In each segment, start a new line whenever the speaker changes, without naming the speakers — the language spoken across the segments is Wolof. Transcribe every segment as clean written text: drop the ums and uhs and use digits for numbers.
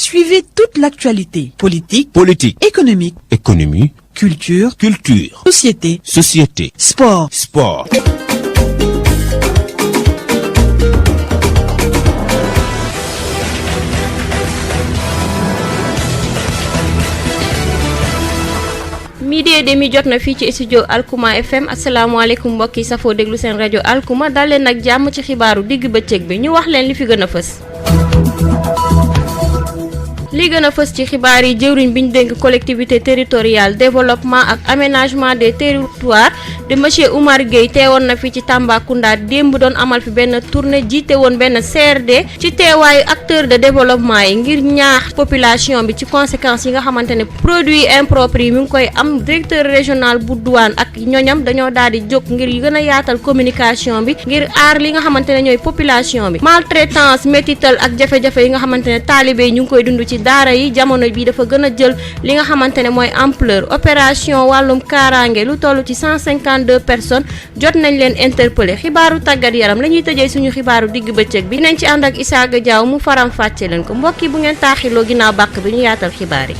Suivez toute l'actualité politique, économique, culture, société, sport.
midi et demi jot na fii ci studio alkuma FM asalaamaaleykum mbokk yi safoo déglu seen rajo alkuma dal leen nag jàmm ci xibaaru digg bëccëg bi ñu wax leen li fi gën a fës. li gën a fës ci xibaar yi jëwriñ bi ñu dénk collectivité territoriale développement ak aménagement des territoires de monsieur Oumar Gueye teewoon na fi ci Tambacounda démb doon amal fi benn tournée jiite woon benn CRD ci teewaayu acteur de développement yi ngir ñaax population bi ci conséquences yi nga xamante ne produits impropres yi mi ngi koy am directeur régional bu douane ak ñoñam dañoo daal di jóg ngir gën a yaatal communication bi ngir aar li nga xamante ne ñooy population bi maltraitance métital ak jafe-jafe yi nga xamante ne taalibe yi ñu ngi koy dund ci daara yi jamono bi dafa gën a jël li nga xamante ne mooy ampleur opération wàllum kaaraange lu toll ci 152 personnes jot nañ leen interpellé xibaaru tàggat yaram la ñuy tëjee suñu xibaaru digg bëccëg bi dinañ ci ànd ak Issaga diao mu faram fàcce leen ko mbokk yi bu ngeen taaxiloo ginnaaw bàkk bi ñu yaatal xibaar yi.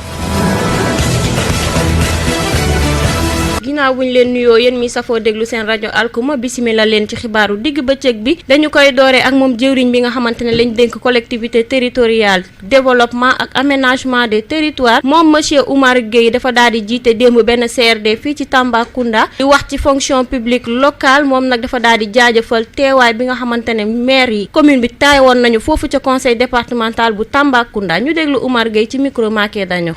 ginnaaw buñ leen nuyoo yéen mi safoo déglu seen rajo alkuma bisimila leen ci xibaaru digg bëccëg bi dañu koy dooree ak moom jëwriñ bi nga xamante ne lañ dénk collectivité territoriale développement ak aménagement des territoires moom monsieur Oumar Gueye dafa daal di jiite démb benn CRD fii ci Tambacounda di wax ci fonction publique locale moom nag dafa daal di jaajëfal teewaay bi nga xamante ne maire yi commune bi taayoon nañu foofu ca conseil départemental bu Tambacounda ñu déglu Oumar Gueye ci micro Maké daño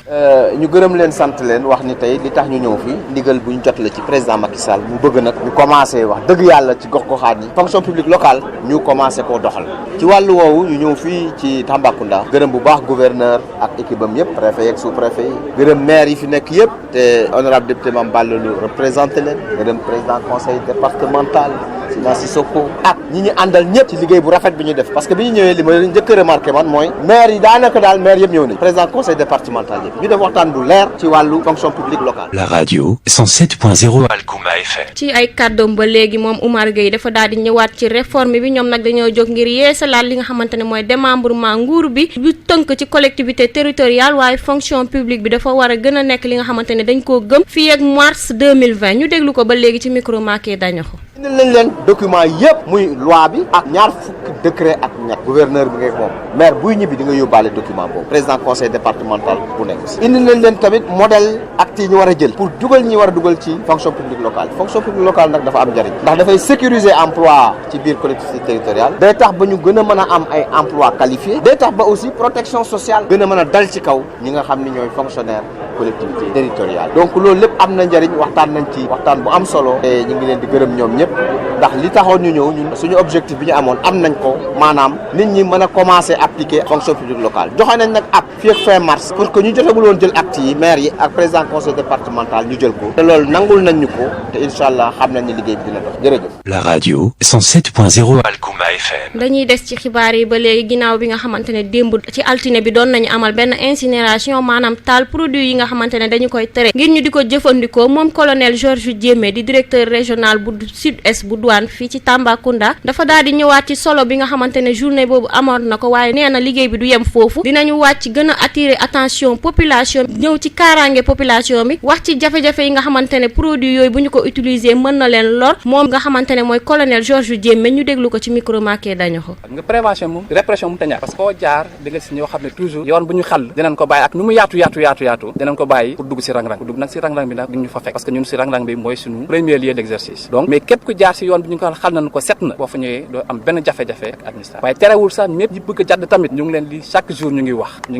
ñu gërëm leen sant leen wax ni tey li tax ñu ñëw fi ndigal bu jot la ci président Macky Sall mu bëgg nag ñu commencé wax dëgg yàlla ci gox-goxaat yi fonction publique locale ñu commencé koo doxal ci wàllu woowu ñu ñëw fii ci Tambacounda gërëm bu baax gouverneur ak équipe am yëpp préfet yeeg sous préfet yi gërëm maire yi fi nekk yëpp te honorable député Mame Balla Lo représenté leen gërëm président conseil départemental Sina Sissoko ak ñi ñu àndal ñëpp ci liggéey bu rafet bi ñu def parce que bi ñu ñëwee li ma njëkk a remarqué man mooy maire yi daanaka daal maire yëpp ñëw nañ président conseil départemental yëpp ñu def waxtaan bu leer ci wàllu fonction publique locale.
La radio 107.0 Alkuma FM.
ci ay kàddoom ba léegi moom Oumar Gueye dafa daal di ñëwaat ci réforme bi ñoom nag dañoo jóg ngir yeesalaat li nga xamante ne mooy démembrement nguur bi bu tënk ci collectivité territoriale waaye fonction publique bi dafa war a gën a nekk li nga xamante ne dañ koo gëm fii ak mars 2020 ñu déglu ko ba léegi ci micro Maké daño ko
indil nañ leen document yëpp muy loi bi ak ñaar fukki décret ak ñett gouverneur bi ngay moom maire buy ñibbi di nga yóbbaale document boobu président conseil départemental bu nekk aussi indil nañ leen tamit modèle acte yi ñu war a jël pour dugal ñi war a dugal ci fonction publique locale fonction publique locale nag dafa am njëriñ ndax dafay sécuriser emploi ci biir collectivité territoriale day tax ba ñu gën a mën a am ay emploi qualifié day tax ba aussi protection sociale gën a mën a dal ci kaw ñi nga xam ni ñooy fonctionnaire collectivité territoriale donc loolu lépp am na njëriñ waxtaan nañ ci waxtaan bu am solo te ñu ngi leen di gërëm ñoom ñëpp ndax li taxoon ñu ñëw ñun suñu objectif bi ñu amoon am nañ ko maanaam nit ñi mën a commencer appliquer fonction publique locale joxe nañ nag ab fii ak fin mars pour que ñu jotagul woon jël acte yi maire yi ak président conseil départemental ñu jël ko te loolu nangul nañ ñu ko te incha allah xam nañ ni liggéey bi dina dox jërëjëf.
La radio 107.0 Alkuma FM.
dañuy des ci xibaar yi ba léegi ginnaaw bi nga xamante ne démb ci altine bi doon nañu amal benn incinération maanaam taal produit yi nga xamante ne dañu koy tere ngir ñu di ko jëfandikoo moom colonel Georges Diémé di directeur régional bu sud-est bu douane fii ci Tambacounda dafa daal di ñëwaat ci solo bi nga xamante ne journée boobu amoon na ko waaye nee na liggéey bi du yem foofu dinañu wàcc gën a attirer attention population ñëw ci kaaraange population bi wax ci jafe-jafe yi nga xamante ne produit yooyu bu ñu ko utiliser mën na leen lor moom nga xamante ne mooy colonel Georges Diémé ñu déglu ko ci micro Maké dañu ko
nga prévention moom répression mu tañaar parce que koo jaar di nga si ñoo xam ne toujours yoon bu ñu xàll dinañ ko bàyyi ak nu mu yaatu dinañ ko bàyyi pour dugg si rang-rang pour dugg nag si rang-rang bi nag duñ ñu fa fekk parce que ñun si rang-rang bi mooy suñu premier lieu d'exercice donc mais képp ku jaar si yoon bi ñu ko xal nañ ko set na boo fa ñëwee doo am benn jafe-jafe ak administration waaye terewul sax ñëpp ñi bëgg a jàdd tamit ñu ngi leen di chaque jour ñu ngi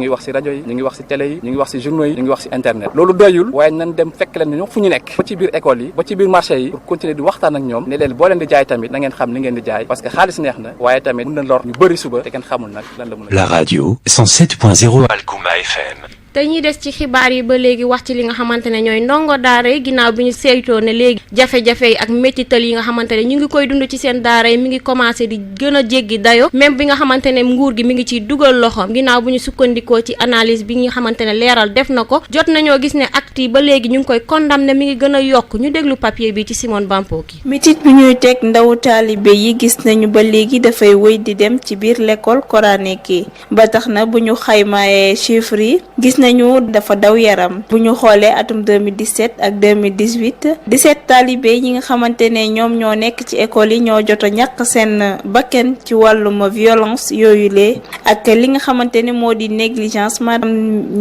wax si rajo yi ñu ngi wax si télé yi ñu ngi wax si journaux yi ñu ngi wax si internet loolu doyul waaye nañ dem fekk leen ñoom fu ñu nekk ba ci biir école yi ba ci biir marché yi pour continuer di waxtaan ak ñoom ne leen boo leen di jaay tamit na ngeen xam li ngeen di jaay parce que xaalis neex na waaye tamit mën na lor ñu bëri suba te kenn xamul nag lan la mën a
La radio 107.0 Alkuma FM.
dañuy des ci xibaar yi ba léegi wax ci li nga xamante ne ñooy ndongo daara yi ginnaaw bi ñu saytoo ne léegi jafe-jafe yi ak métital yi nga xamante ne ñu ngi koy dund ci seen daara yi mi ngi commencé di gën a jéggi dayo même bi nga xamante ne nguur gi mi ngi ciy dugal loxoom ginnaaw bu ñu sukkandikoo ci analyse bi nga xamante ne leeral def na ko jot nañoo gis ne acte yi ba léegi ñu ngi koy condamné mi ngi gën a yokk ñu déglu papier bi ci Simone Bampoki.
mitit bi ñuy teg ndaw taalibe yi gis nañu ba léegi dafay wéy di dem ci biir l'école coranique yi ba tax na bu ñu xaymaayee chiffres yi gis nañu dafa daw yaram bu ñu xoolee atum 2017 ak 2018 17 taalibe yi nga xamante ne ñoom ñoo nekk ci école yi ñoo jot a ñàkk seen bakken ci wàllum violence yooyu lee ak li nga xamante ne moo di négligence maanaam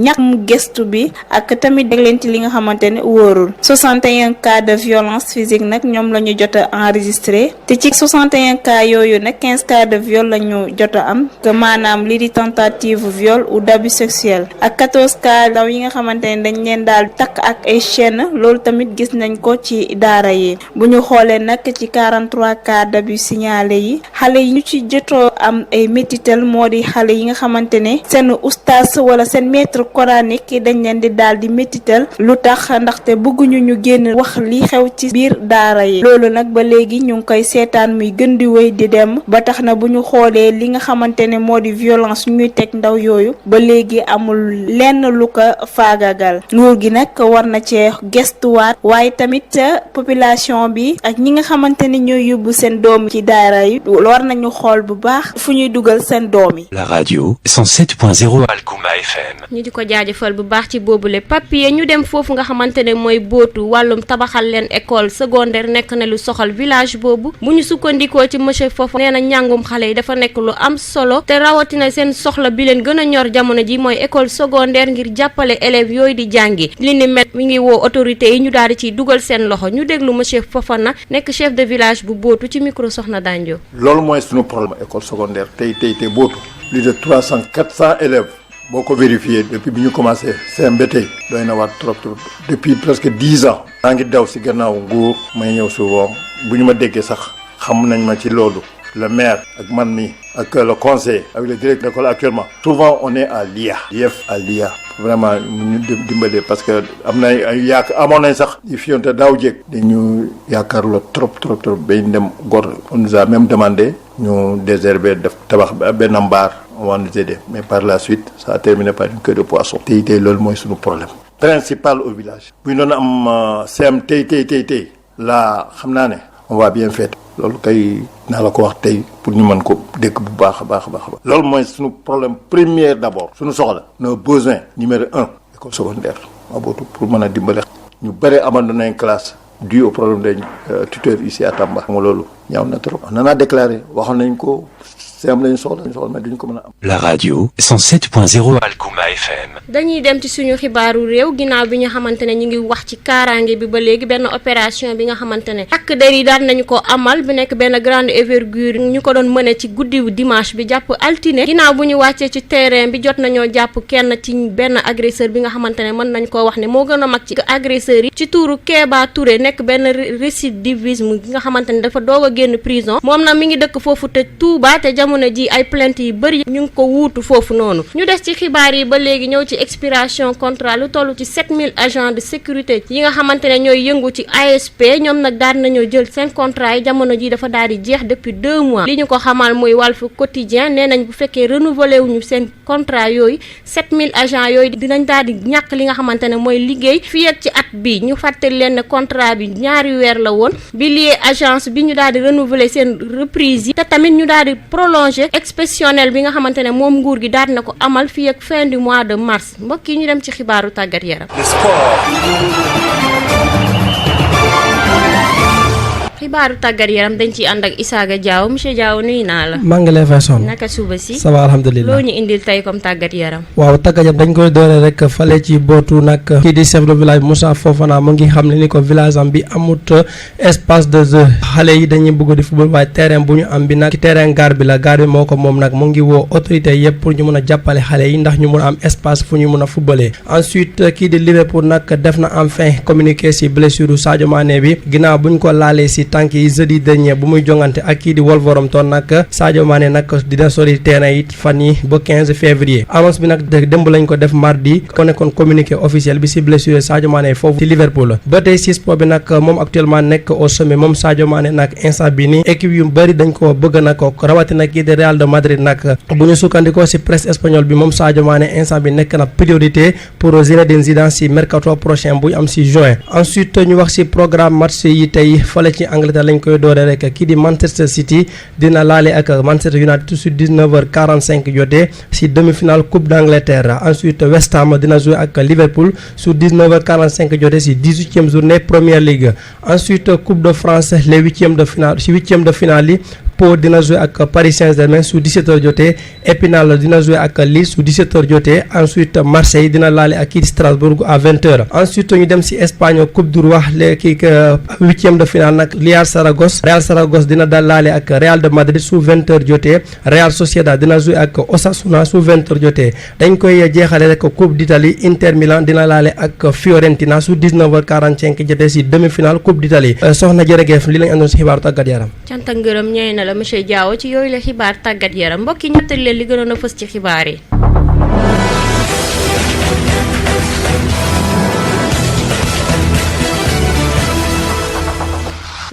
ñàkk gestu bi ak tamit dégleenti li nga xamante ne wóorul 61 cas de violence physique nag ñoom la ñu jot a enregistré te ci 61 cas yooyu nag 15 cas de viol la ñu jot a am que maanaam li di tentative viol ou d'abus sexuel ak 14 cas ndaw yi nga xamante ne dañ leen daal takk ak ay chaîne loolu tamit gis nañ ko ci daara yi bu ñu xoolee nag ci 43 cas d'abus signalé yi xale yi ñu ci jotoo am ay métital moo di xale yi nga xamante ne seen oustaz wala seen maître coranique dañ leen di daal di métital lu tax ndaxte bëgguñu ñu génn wax li xew ci biir daara yi loolu nag ba léegi ñu ngi koy seetaan muy gën di wéy di dem ba tax na bu ñu xoolee li nga xamante ne moo di violence ñuy teg ndaw yooyu ba léegi amul lenn lu ko faagagal nguur gi nag war na cee gestuwaat waaye tamit population bi ak ñi nga xamante ne ñooy yóbbu seen doom ci daara yi war nañu xool bu baax fu ñuy dugal seen doom yi.
La radio 107.0 Alkuma FM.
ñu di ko jaajëfal bu baax ci boobule papier ñu dem foofu nga xamante ne mooy bootu wàllum tabaxal leen école secondaire nekk na lu soxal village boobu bu ñu sukkandikoo ci monsieur Fofa nee na njàngum xale yi dafa nekk lu am solo te rawatina seen soxla bi leen gën a ñor jamono ji mooy école secondaire ngir jàppale élèves yooyu di jàngi li ni met mi ngi woo autorités yi ñu daal di ciy dugal seen loxo ñu déglu monsieur Fofa na nekk chef de village bu bootu ci micro Sokhna dandio.
loolu mooy suñu problème école secondaire tey bootu plus de 300-400 élèves boo ko vérifié depuis bi ñu commencé CMB tey doy na waat trop depuis presque 10 ans maa ngi daw si gannaaw nguur may ñëw souvent bu ñu ma déggee sax xam nañ ma ci loolu le maire ak man mi ak le conseil avec le directeur d'école actuellement souvent on est à l'IA IEF à l'IA vraiment ñu dimbalee parce que am na ay amoon nañ sax di fiyonte daaw jéeg dañu yaakaarloo trop bay dem gor on nous a même demandé ñu désherber def tabax benn mbaar on va nous aider mais par la suite ça a terminé par une queue de poisson tey loolu mooy suñu problème principal au village bu ñu doon am CM tey la xam naa ne on va bien faire loolu kay naa la ko wax tey pour ñu mën ko dégg bu baax a baax loolu mooy suñu problème premier d'abord suñu soxla nos besoins numéro 1 école secondaire waa bootu pour mën a dimbale ñu bëri abandonné une classe dû au problème des tuteurs ici à Tamba xam nga loolu ñaaw na trop on en a déclaré waxoon nañ ko CM lañu soxla mais duñ ko mën a am.
La radio 107.0 Alkuma FM.
dañuy dem ci suñu xibaaru réew ginnaaw bi ñu xamante ne ñu ngi wax ci kaaraange bi ba léegi benn opération bi nga xamante ne takk der yi daan nañu ko amal bi nekk benn grande envergure ñu ko doon mëne ci guddi dimanche bi jàpp altine ginnaaw bu ñu wàccee ci terrain bi jot nañoo jàpp kenn ci benn agresseur bi nga xamante ne mën nañ koo wax ne moo gën a mag ci agresseurs yi ci tuuru Kéba Touré nekk benn récidivisme gi nga xamante ne dafa doog a génn prison moom nag mi ngi dëkk foofu te Touba te jamono ji ay plainte yi bëri ñu ngi ko wuutu foofu noonu ñu des ci xibaar yi ba léegi ñëw ci expiration contrat lu toll ci 7000 agents de sécurité yi nga xamante ne ñooy yëngu ci ASP ñoom nag daal nañoo jël seen contrat yi jamono ji dafa daal di jeex depuis 2 mois li ñu ko xamal muy Walf Quotidien nee nañ bu fekkee renouvelé wuñu seen contrat yooyu 7000 agents yooyu dinañ daal di ñàkk li nga xamante ne mooy liggéey fii ak ci at bi ñu fàttali leen ne contrat bi ñaari weer la woon bi lié agence bi ñu daal di renouveler seen reprise yi te tamit ñu daal di prolonger exceptionnel bi nga xamante ne moom nguur gi daal na ko amal fii ak fin du mois de mars mbokk yi ñu dem ci xibaaru tàggat yaram. xibaaru tàggat yaram dañ ciy ànd ak Issaga Diao monsieur Diao nuyu naa la.
maa ngi lay fay sonn.
naka suba si.
ça va alhamdulilah.
loo ñu indil tey comme tàggat yaram.
waaw tàggat yaram dañ koy doore rek fale ci bootu nag kii di chef de village Moussa Fofana mu ngi xam ne ni ko village am bi amut espace de jeu xale yi dañuy bëgg di football waaye terrain bu ñu am bi nag ci terrain gaar bi la gaar bi moo ko moom nag mu ngi woo autorité yëpp pour ñu mën a jàppale xale yi ndax ñu mën a am espace fu ñu mën a footballee. ensuite kii di Liverpool nag def na enfin communiqué si blessure Sadio Mané bi ginnaaw bu ñu ko laalee si tànk yi jeudi dernier bu muy jongante ak kii di Wolverhampton nag Sadio Mané nag dina sori terrain yi fan yi ba 15 février annonce bi nag démb lañ ko def mardi ko nekkoon communiqué officiel bi si blessure Sadio Mané foofu ci Liverpool ba tey si sport bi nag moom actuellement nekk au sommet moom Sadio Mané nag instant bi ni équipe yu bëri dañ ko bëgg na ko rawatina kii di Real de Madrid nag bu ñu sukkandikoo si presse espagnole bi moom Sadio Mané instant bi nekk na priorité pour Zinedine Zidane si mercato prochain buy am si juin. Ensuite ñu wax si programme match yi tey fale ci Angleterre lañ koy doore rek kii di Manchester City dina laale ak Manchester United sur 19h45 jotee si demi-finale Coupe d'Angleterre. Ensuite West Ham dina jouer ak Liverpool sur 19h45 jotee si 18e journée Premier League. Ensuite Coupe de France les huitièmes de finale yi Pau dina jouer ak Paris Saint-Germain su 17h jotee Épinal dina jouer ak Lille su 17h jotee ensuite Marseille dina laale ak kii di Strasbourg à 20h. Ensuite ñu dem si Espagne Coupe du Roi léegi huitième de finale nag Real Saragosse dina dal laale ak Real de Madrid su 20h jotee Real Sociedad dina jouer ak Osasuna su 20h jotee dañ koy jeexale rek Coupe d'Italie Inter Milan dina laale ak Fiorentina su 19h45 jotee si demi-finale Coupe d'Italie. Sokhna jërëjëf li lañ àndoon si xibaaru tàggat yaram.
cant ak ngërëm ñëw na la monsieur Diao ci yooyu la xibaar tàggat yaram mbokk yi ñettali leen li gënoon a fës ci xibaar yi.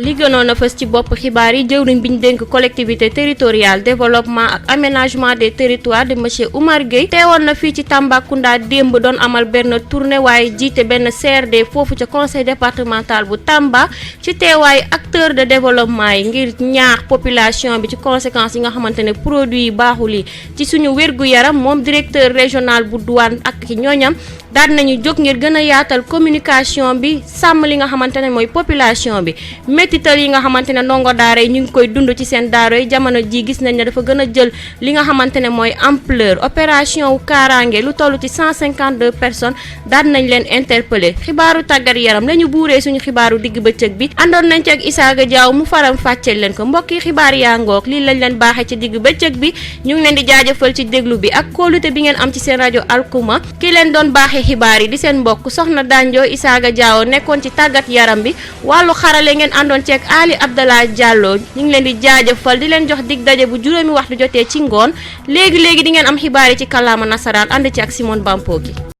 li gënoon a fës ci bopp xibaar yi jëwriñ bi ñu dénk collectivité territoriale développement ak aménagement des territoires de monsieur Oumar Gueye teewoon na fii ci Tambacounda démb doon amal benn tournée waaye jiite benn CRD foofu ca conseil départemental bu Tamba ci teewaayu acteur de développement yi ngir ñaax population bi ci conséquences yi nga xamante ne produit yi baaxul yi ci suñu wér-gu-yaram moom directeur régional bu douane ak ñooñam daal nañu jóg ngir gën a yaatal communication bi sàmm li nga xamante ne mooy population bi métital yi nga xamante ne ndongo daara yi ñu ngi koy dund ci seen daara yi jamono ji gis nañ ne dafa gën a jël li nga xamante ne mooy ampleur opération wu kaaraange lu toll ci 152 personnes daal nañ leen interpellé xibaaru tàggat yaram la ñu buuree suñu xibaaru digg bëccëg bi àndoon nañ ci ak Issaga Diaw mu faram fàcceel leen ko mbokki xibaar yaa ngoog lii lañ leen baaxee ci digg bëccëg bi ñu ngi leen di jaajëfal ci déglu bi ak kóolute bi ngeen am ci seen rajo alkuma ki leen doon baaxee xibaar yi di seen mbokk Sokhna dandio Issaga Diaw nekkoon ci tàggat yaram bi wàllu xarale ngeen àndoon ci ak abdallah diallo ñu ngi leen di jaajëfal di leen jox dig daje bu juróomi waxtu jotee ci ngoon léegi di ngeen am xibaar yi ci kàllaama nasaraan ànd ci ak Simone Bampo gi